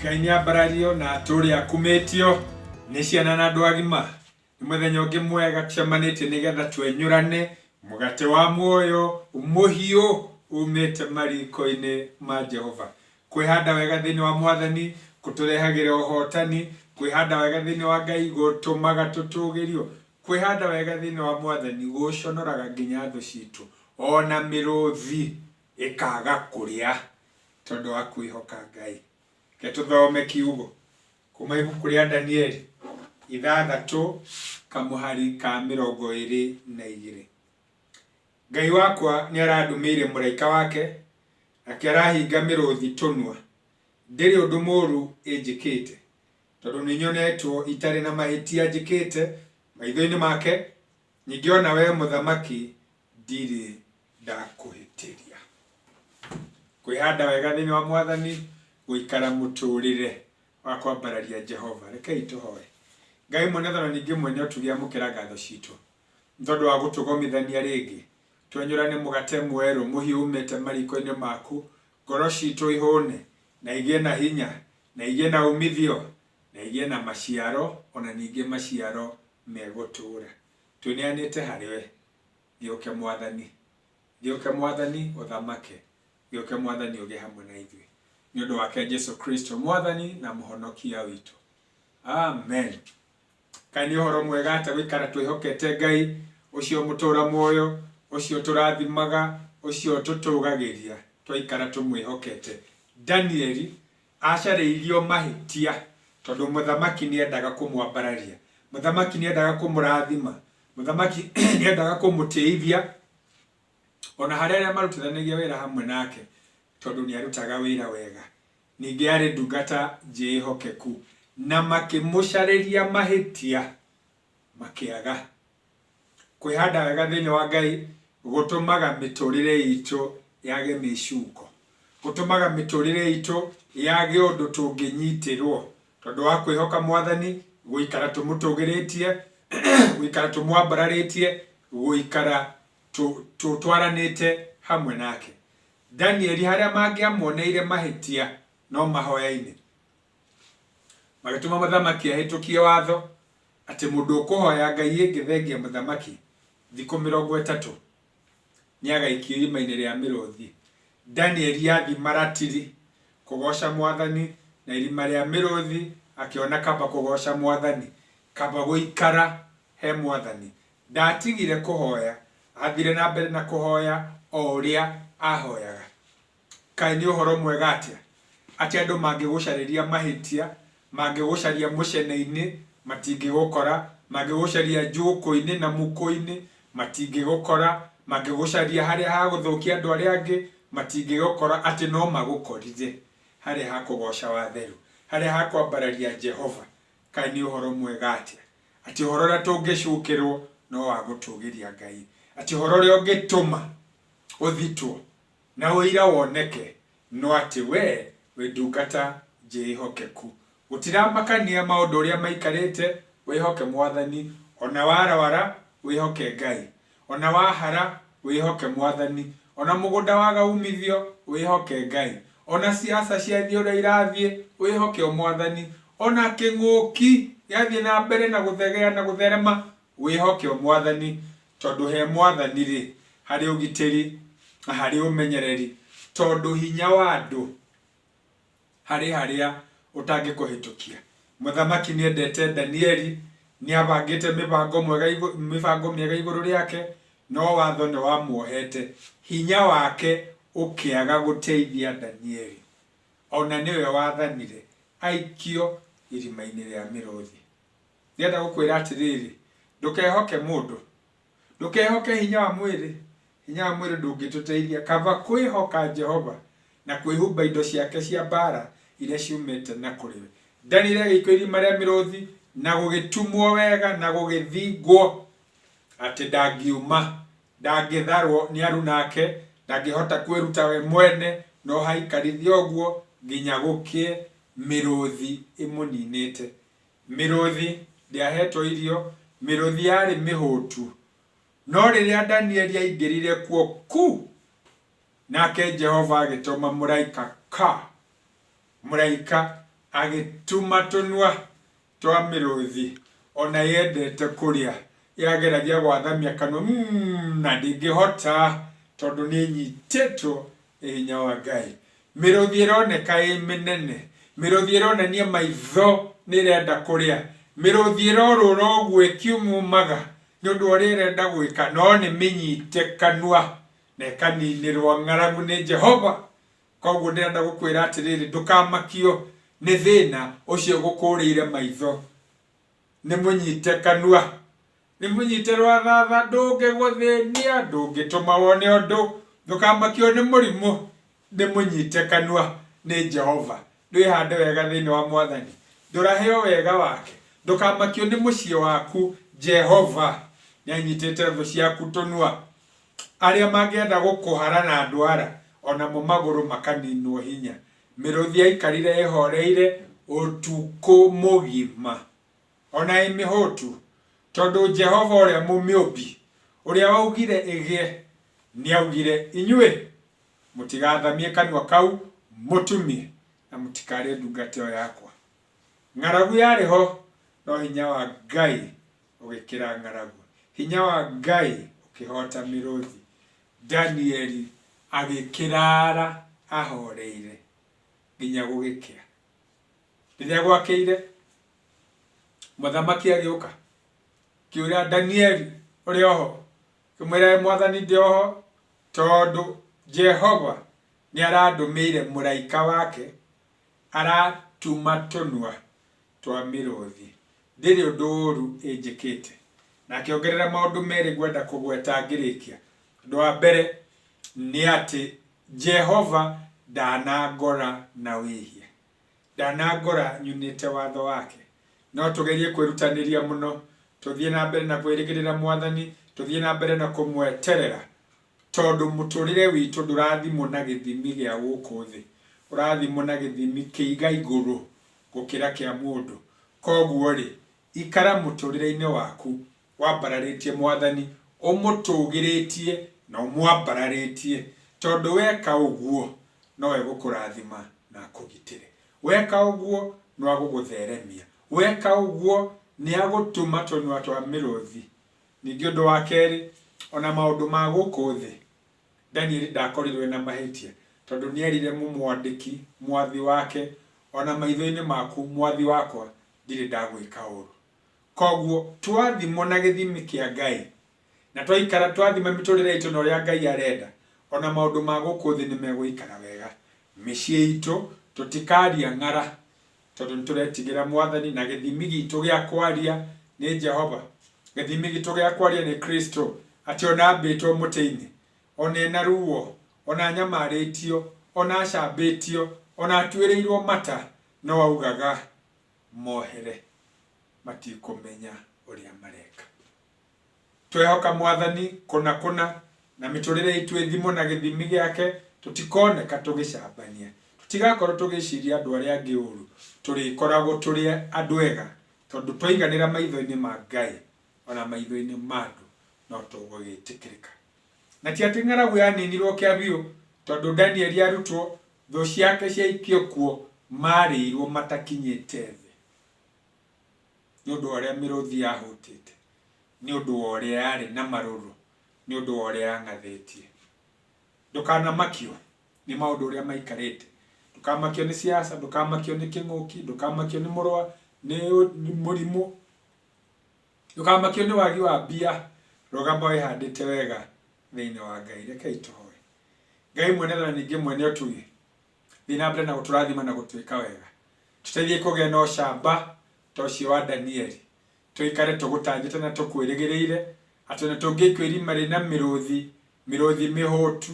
Ngai nĩ ambarario na atũũre akumĩtio nĩ ciana na andũ agima. Nĩ mũthenya ũngĩ mwega tũcemanĩtie nĩgetha twenyũrane mũgate wa muoyo mũhiũ umĩte mariko-inĩ ma Jehova. Kwĩhanda wega thĩinĩ wa Mwathani kũtũrehagĩra ũhotani, kwĩhanda wega thĩinĩ wa Ngai gũtũmaga tũtũgĩrio, kwĩhanda wega thĩinĩ wa Mwathani gũconoraga nginya thũ citũ, ona mĩrũthi ĩkaga kũrĩa tondũ wa kwĩhoka Ngai. Reke tũthome kiugo kuma ibuku rĩa Danieli ithathatũ kamũhari ka 22. Ngai wakwa nĩ arandũmĩire mũraika wake, nake arahinga mĩrũthi tũnua. Ndĩrĩ ũndũ mũũru ĩnjĩkĩte, tondũ nĩ nyonetwo itarĩ na mahĩtia njĩkĩte maitho-inĩ make, ningĩ o na wee mũthamaki ndirĩ ndakũhĩtĩria. Kwĩhanda wega thĩinĩ wa Mwathani, gũikara mũtũũrĩre wa kwambararia Jehova. Rekei tũhoe. Ngai mwene tha na ningĩ mwene ũtugi amũkĩra ngatho citũ nĩ tondũ wa gũtũgomithania rĩngĩ twenyũrane mũgate mwerũ mũhiũ umĩte mariko-inĩ maku, ngoro citũ ihũne na igĩe na hinya na igĩe na umithio na igĩe na maciaro ona ningĩ maciaro megũtũũra. Twĩneanĩte harĩ we. Gĩũke Mwathani. Gĩũke Mwathani ũthamake. Gĩũke Mwathani ũgĩe hamwe na ithuĩ. Nĩ ũndũ wake Jesu Kristo Mwathani na Mũhonokia witũ. Amen. Kaĩ nĩ ũhoro mwega atĩa gũikara twĩhokete Ngai ũcio mũtũũra muoyo, ũcio tũrathimaga, ũcio tũtũgagĩria twaikara tũmwĩhokete. Danieli acarĩirio mahĩtia tondũ mũthamaki nĩ endaga kũmwambararia, mũthamaki nĩ endaga kũmũrathima, mũthamaki nĩ endaga kũmũtĩithia ona harĩ arĩa marutithanagia wĩra hamwe nake tondũ nĩ arutaga wĩra wega. Ningĩ aarĩ ndungata njĩĩhokeku, na makĩmũcarĩria mahĩtia, makĩaga. Kwĩhanda wega thĩinĩ wa Ngai gũtũmaga mĩtũrĩre itũ yage mĩcungo. Gũtũmaga mĩtũrĩre itũ yage ũndũ tũngĩnyitĩrwo tondũ wa kwĩhoka Mwathani, gũikara tũmũtũgĩrĩtie, gũikara tũmwambararĩtie, gũikara tũtwaranĩte hamwe nake. Danieli harĩa mangĩamuoneire mahĩtia no mahoya-inĩ. Magĩtũma mũthamaki ahĩtũkie watho atĩ mũndũ ũkũhoya ngai ĩngĩ thengia mũthamaki thikũ 30 nĩagaikio irima-inĩ rĩa mĩrũthi. Danieli athima ratiri kũgooca Mwathani na irima rĩa mĩrũthi akĩona kaba kũgooca Mwathani, kaba gũikara he Mwathani. Ndatigire kũhoya, athire na mbere na kũhoya o ũrĩa ahoyaga. Kaĩ nĩ ũhoro mwega atĩa atĩ andũ mangĩgũcarĩria mahĩtia, mangĩgũcaria mũcene-inĩ, matingĩgũkora, mangĩgũcaria njũkũ-inĩ na mũkũ-inĩ, matingĩgũkora, mangĩgũcaria harĩa ha gũthũkia andũ arĩa angĩ, matingĩgũkora, atĩ no magũkorire harĩa ha kũgooca watheru, harĩa ha kwambararia Jehova. Kaĩ nĩ ũhoro mwega atĩa atĩ ũhoro ũrĩa tũngĩcukĩrwo no wa gũtũgĩria Ngai, atĩ ũhoro ũrĩa ũngĩtũma ũthitwo Na ũira woneke no atĩ wee wĩ ndungata njĩĩhokeku. Gũtiramakania maũndũ ũrĩa maikarĩte, wĩhoke Mwathani, o na warwara, wĩhoke Ngai. O na wahara, wĩhoke Mwathani. O na mũgũnda waga umithio, wĩhoke Ngai. O na siasa ciathiĩ ũrĩa irathiĩ, wĩhoke o Mwathani. O na kĩng'ũki gĩathiĩ na mbere na gũthegea na gũtherema, wĩhoke o Mwathani. Tondũ he Mwathani-rĩ, harĩ ũgitĩri na harĩ ũmenyereri, tondũ hinya wa andũ harĩ harĩa ũtangĩkũhĩtũkia. Mũthamaki nĩendete Danieli, nĩabangĩte mĩbango mwega mĩbango mĩega igũrũ rĩake, no watho nĩwamuohete, hinya wake ũkĩaga gũteithia Danieli. O na nĩwe wathanire aikio irima-inĩ rĩa mĩrũthi. Ndĩrenda gũkwĩra atĩrĩrĩ, ndũkehoke mũndũ, ndũkehoke hinya wa mwĩrĩ, hinya wa mwĩrĩ ndũngĩtũteithia, kaba kwĩhoka Jehova na kwĩhumba indo ciake cia mbaara iria ciumĩte na kũrĩ we. Danieli agĩikio irima rĩa mĩrũthi na gũgĩtumwo wega na gũgĩthingwo atĩ ndangiuma, ndangĩtharwo nĩ aruna ake, ndangĩhota kwĩruta we mwene, no haikarithio ũguo nginya gũkĩe mĩrũthi ĩmũninĩte. Mĩrũthi ndĩahetwo irio, mĩrũthi yarĩ mĩhũtu. No rĩrĩa Danieli aingĩrire kuo ku, nake Jehova agĩtũma mũraika ka, mũraika Agĩtuma tũnua twa mĩrũthi ona yendete kũrĩa yageragia gwathamia kanua mm, na ndĩngĩhota tondũ nĩ ĩnyitĩtwo nĩ hinya wa Ngai. Mĩrũthi ĩroneka ĩ mĩnene, mĩrũthi ĩronania maitho nĩ ĩrenda kũrĩa, mĩrũthi ĩrorũra ũguo ĩkiumumaga nĩ ũndũ wa ũrĩa ĩrenda gwĩka, no nĩ mĩnyite kanua na ĩkaninĩrwo ng'aragu nĩ Jehova. Koguo ndĩrenda gũkwĩra atĩrĩrĩ, ndũkamakio nĩ thĩna ũcio ũgũkũrĩire maitho. Nĩ mũnyite kanua, nĩ mũnyite rwathatha, ndũngĩgũthĩnia, ndũngĩtũma wone ũndũ. Ndũkamakio nĩ mũrimũ, nĩ mũnyite kanua nĩ Jehova. Ndwĩhande wega thĩinĩ wa Mwathani, ndũrahe o wega wake. Ndũkamakio nĩ mũciĩ waku, Jehova nĩanyitĩte thũ ciaku tũnua. Arĩa mangĩenda gũkũhara na ndwara, o namo magũrũ makaninwo hinya. Mĩrũthi yaikarire ĩhoreire ũtukũ mũgima, o na ĩ mĩhũtu, tondũ Jehova ũrĩa Mũmĩũmbi, ũrĩa waugire ĩgĩe, nĩaugire, Inyuĩ mũtigathamie kanua kau mũtumie, na mũtikarĩe ndungata ĩyo yakwa. Ng'aragu yarĩ ho, no hinya wa Ngai ũgĩkĩra ng'aragu. Hinya wa Ngai ũkĩhoota mĩrũthi. Danieli agĩkĩraara ahoreire nginya gũgĩkĩa. Rĩrĩa gwakĩire, mũthamaki agĩũka, akĩũria Danieli, ũrĩ oho? Akĩmwĩra, ĩ mwathani ndĩ oho, tondũ Jehova nĩ arandũmĩire mũraika wake aratuma tũnua twa mĩrũthi, ndĩrĩ ũndũ ũũru ĩnjĩkĩte. Na akĩongerera maũndũ merĩ ngwenda kũgweta ngĩrĩkia. Ũndũ wa mbere nĩ atĩ Jehova ndanangora na wĩhia. Ndanangora nyunĩte watho wake. No tũgerie kwĩrutanĩria mũno, tũthiĩ na mbere na kwĩrĩgĩrĩra Mwathani, tũthiĩ na mbere na kũmweterera, tondũ mũtũrĩre witũ ndũrathimwo na gĩthimi gĩa gũkũ thĩ, ũrathimwo na gĩthimi kĩiga igũrũ gũkĩra kĩa mũndũ. Koguo-rĩ, ikara mũtũrĩre-inĩ waku wambararĩtie Mwathani, ũmũtũgĩrĩtie na ũmwambararĩtie, tondũ weka ũguo no egũkũrathima na akũgitĩre. Weka ũguo no agũgũtheremia. Weka ũguo nĩ agũtũma tũnua twa mĩrũthi. Ningĩ ũndũ wa kerĩ, ona maũndũ ma gũkũ thĩ, Danieli ndakorirwo ena mahĩtia, tondũ nĩerire mũmwandĩki, mwathi wake, O na maitho-inĩ maku, mwathi wakwa, ndirĩ ndagwĩka ũũru. Kwoguo, twathimwo na gĩthimi kĩa Ngai, na twaikara twathima mĩtũrĩre itũ na ũrĩa Ngai arenda, o na maũndũ ma gũkũ thĩ nĩmegũikara wega. Mĩciĩ itũ, tũtikaria ng'ara, tondũ nĩtũretigĩra Mwathani, na gĩthimi gitũ gĩa kwaria nĩ Jehova. Gĩthimi gitũ gĩa kwaria nĩ Kristo, atĩ ona ambĩtwo mũtĩ-inĩ, ona ena ruo, ona anyamarĩtio, ona acambĩtio, ona atuĩrĩirwo mata, no augaga, mohere, matikũmenya ũrĩa mareka. Twehoka Mwathani kũna kũna, na mĩtũrĩre itũ ĩthimwo na gĩthimi gĩake, tũtikoneka tũgĩcambania. Tũtigakorwo tũgĩciria andũ arĩa angĩ ũru, tũrĩkoragwo tũrĩ andũ ega, tondũ twaiganĩra maitho-inĩ ma Ngai, ona maitho-inĩ ma andũ no tũgũgĩtĩkĩrĩka. Na ti atĩ ng'aragu yaninirwo kĩa biũ, tondũ Danieli arutwo, thũ ciake ciaikio kuo maarĩirwo matakinyĩte thĩ. Nĩ ũndũ wa ũrĩa mĩrũthi yahũtĩte, nĩ ũndũ wa ũrĩa yarĩ na marũrũ, nĩ ũndũ wa ũrĩa yang'athĩtie. Ndũkanamakio nĩ maũndũ ũrĩa maikarĩte. Ndũkamakio nĩ siasa, ndũkamakio nĩ kĩng'ũki, ndũkamakio nĩ mũrwa, nĩ mũrimũ, ndũkamakio nĩ wagi wa mbia. Rũgama wĩhandĩte wega thĩinĩ wa Ngai. Rekei tũhoe. Ngai mwene tha na ningĩ mwene ũtugi, thiĩ na mbere na gũtũrathima na gũtwĩka wega. Tũteithie kũgĩa na ũcamba ta ũcio wa Danieli. Tũikare tũgũtanyĩte na tũkwĩrĩgĩrĩire atĩ ona tũngĩikio irima rĩna mĩrũthi, mĩrũthi mĩhũtu,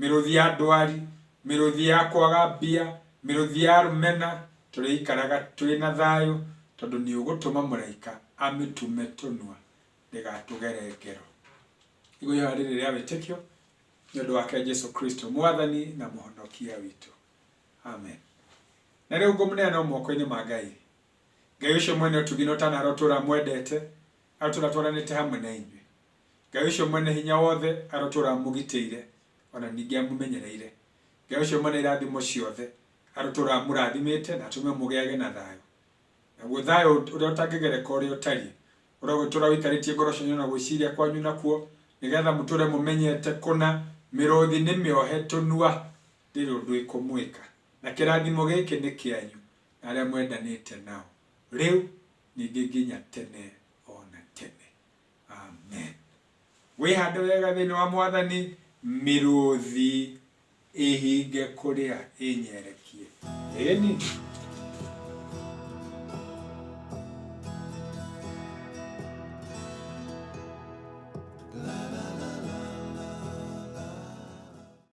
mĩrũthi ya ndwari, mĩrũthi ya kwaga mbia, mĩrũthi ya rũmena, tũrĩikaraga twĩ na thayũ tondũ nĩ ũgũtũma mũraika amĩtume tũnua ndĩgatũgere ngero. Nĩguo ihoya rĩrĩ rĩa wĩtĩkio nĩ ũndũ wake Jesu Kristo Mwathani na Mũhonokia witũ. Amen. Na rĩu ngũmũneana o moko-inĩ ma Ngai. Ngai ũcio mwene ũtugi na ũtana arotũũra amwendete, arotũũra atwaranĩte hamwe na inyuĩ. Ngai ũcio mwene hinya wothe arotũũra amũgitĩire, o na ningĩ amũmenyereire. Ngai ũcio mwene irathimo ciothe Arotũũra amũrathimĩte na atũme mũgĩage na thayũ. Naguo thayũ ũrĩa ũtangĩgereka ũrĩa ũtariĩ, ũrogĩtũũra ũikarĩtie ngoro cianyu na gwĩciria kwanyu nakuo, nĩgetha mũtũũre mũmenyete kũna mĩrũthi nĩ mĩohe tũnua, ndĩrĩ ũndũ ĩkũmwĩka. Na kĩrathimo gĩkĩ nĩ kĩanyu na arĩa mwendanĩte nao, rĩu ningĩ nginya tene o na tene. Amen. Wĩhande wega thĩinĩ wa Mwathani, mĩrũthi ĩhinge kũrĩa ĩnyerekie. Ĩni.